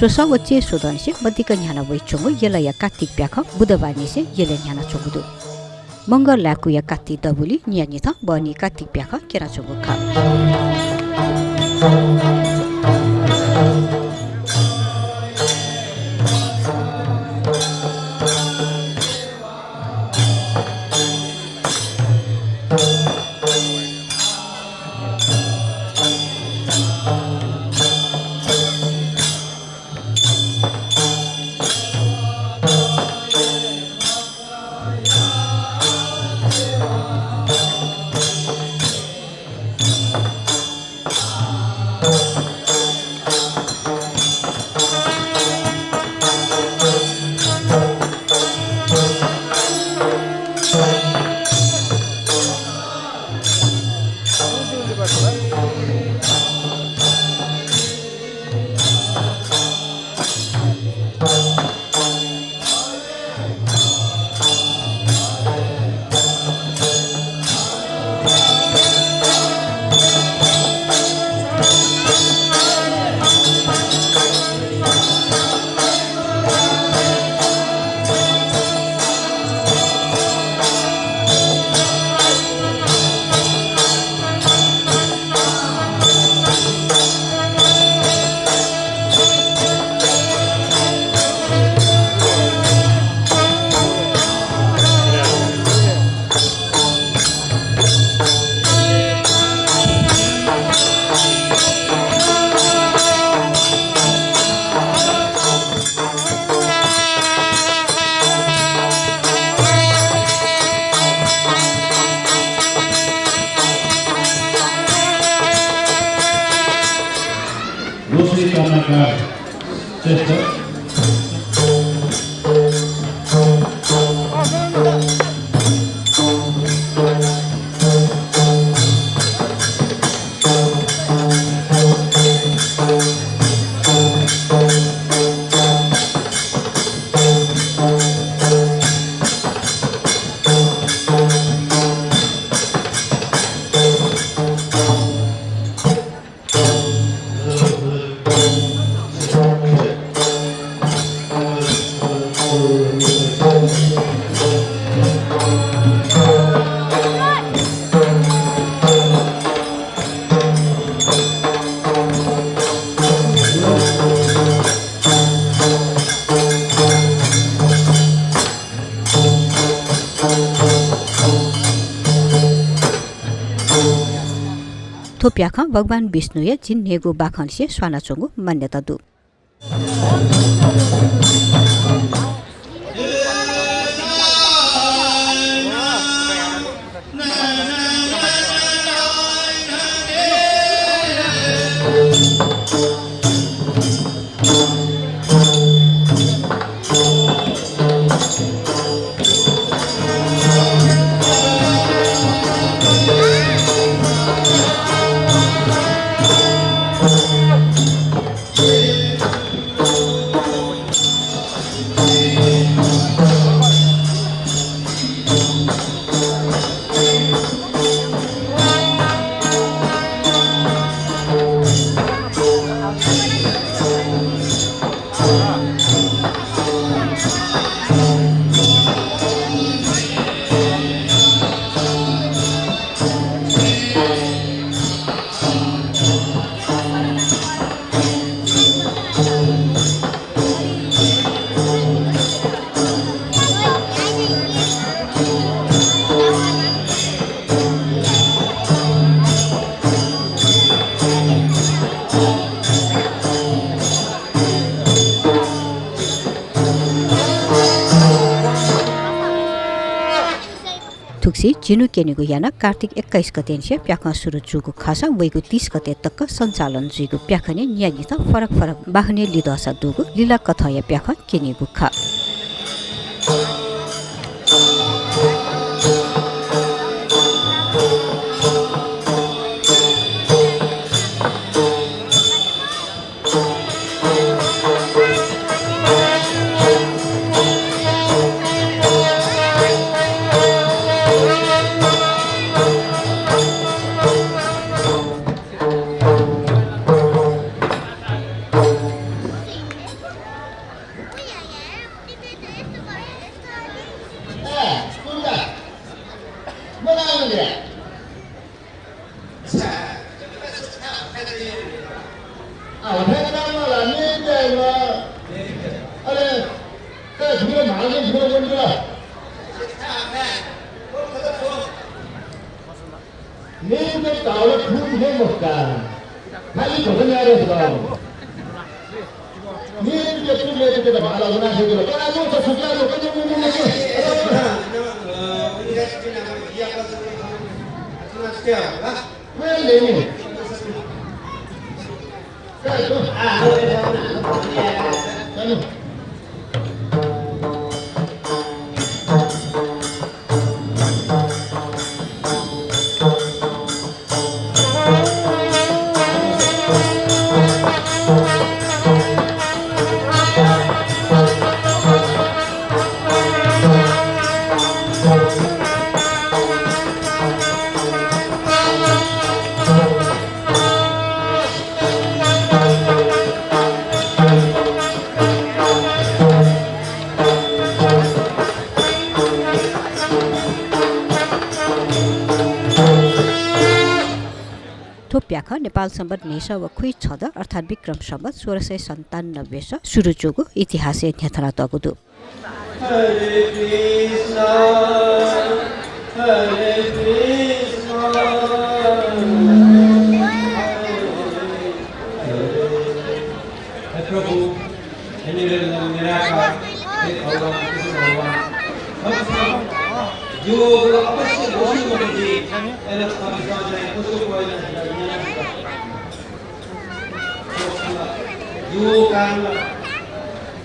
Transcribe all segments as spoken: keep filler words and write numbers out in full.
च्वसा व च्यय् स्वदंनिसें मदिक्क न्ह्याना वइच्वंगु यलया कात्तिक प्याखं बुधबारनिसें यलय् न्ह्यानाच्वंगु दु। मंगः लाय्कूया कात्तिक दबुलिइ न्हियान्हिथं बहनी कात्तिक प्याखं क्यनाच्वंगु खः। रोशनी कर्माकार श्रेष्ठ। थ्व प्याखं भगवान विष्णुया झिंन्हय्गू बाखंनिसें स्वानाच्वंगु मान्यता दु। थुगुसी झिन्हु क्यनेगु यानाः कार्तिक एक्काइस गतेनिसें प्याखं सुरु जूगु खःसा वइगु तीस गते तक सञ्चालन जुइगु प्याखनय् न्हियान्हिथं फरक फरक बाखनय् लिधंसा दुगु लिला कथंया प्याखं क्यनीगु खः। अरे, मेरे बंधुआ। मेरे तो कावड़ फूट है मक्का। खाली भजन यार है गाओ। मेरे तो जब तू, मेरे तो जब भाला बना से दिलो। करा दो, तो सुखला दो, कजो मुंह मुंह मुंह। कोई लेनी। थ्व प्याखं नेपाल संवत् न्हय्‌सः व खुइछदँ अर्थात् विक्रम संवत् सोह्र सय सन्तानब्बेस सुरु जूगु इतिहासय् न्ह्यथनातःगु दु। हरे कृष्ण, हरे कृष्ण, हरे हरे। हे प्रभु, हे निरंजन निराकार, हे भगवान कृष्ण भगवान, जिगु अवश्य दोषी मखु जि, अले थःपिन्सं चाहिँ पशु कोइला यो कारण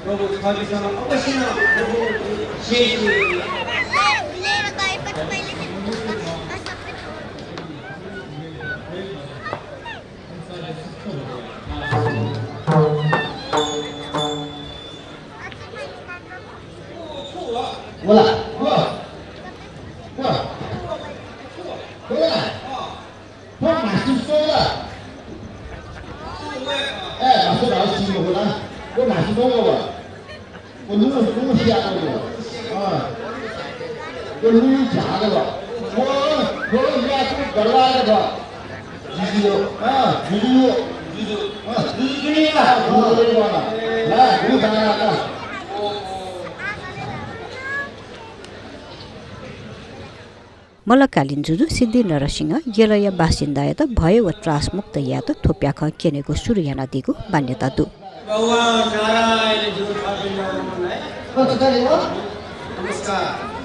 प्रभु थःपिन्सं अवश्य नं प्रभु शेष होला, होला, होला। थ्व म्हासु च्वंगु ला? ए, म्हासु धाःगु सी मखु ला? थ्व म्हासु च्वंगु व। व लुँ, लुँ सियातःगु व। अँ। व लुँ झाःगु व। व, व याकु दरबार द। जुजु। अँ, जुजु। जुजु। अँ, जुजु जुनि ला? अँ, जुजु जुनि ला? ला, जुजु दाना का। मल्लकालीन जुजु सिद्धि नरसिंहं यलया बासिन्दायात भय व त्रासमुक्त यायेत थ्व प्याखं क्यनेगु सुरु यानादीगु मान्यता दु। भगवान नारायण ज्यू थःपिन्त नमस्कार।